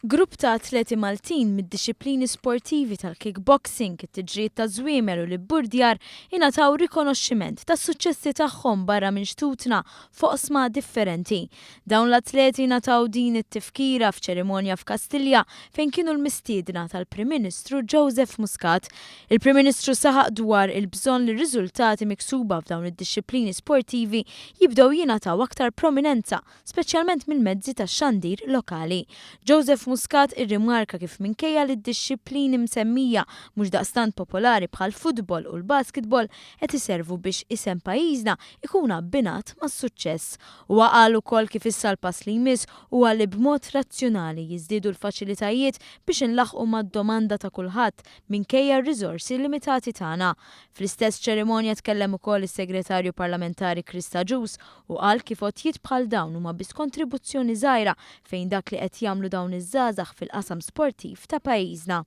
Grupp ta' atleti Maltin mid-dixxiplini sportivi tal-kickboxing, it-tiġrijiet taż-żwiemel u l-ibburdjar ingħataw rikonoxximent tas-suċċessi tagħhom barra minn xtutna f'oqsma differenti. Dawn l-atleti ngħataw din it-tifkira f'ċerimonja f'Kastilja fejn kienu l-mistiedna tal-Prim Ministru Joseph Muscat. Il-Prim Ministru saħaq dwar il-bżonn li r-riżultati miksuba f'dawn id-dixxiplini sportivi jibdew jingħataw aktar prominenza speċjalment mill-mezzi tax-xandir lokali. Joseph Muscat irrimarka kif minkejja li d-dixxiplini msemmija mhux daqstant popolari bħall-futbol u l-basketball qed iservu biex isem pajjiżna ikun abbinat mas-suċċess. Huwa qal ukoll kif issa l-pass li jmiss huwa li b'mod razzjonali jiżdiedu l-faċilitajiet biex inlaħħqu mad-domanda ta' kulħadd minkejja r-riżorsi limitati tagħna. Fl-istess ċerimonja tkellem ukoll is-Segretarju Parlamentari Chris Agius u qal kif għotjiet bħal dawn huma biss kontribuzzjoni żgħira fejn dak li qed jagħmlu dawn iż-żgħażagħ fil-qasam sportiv ta' pajjiżna.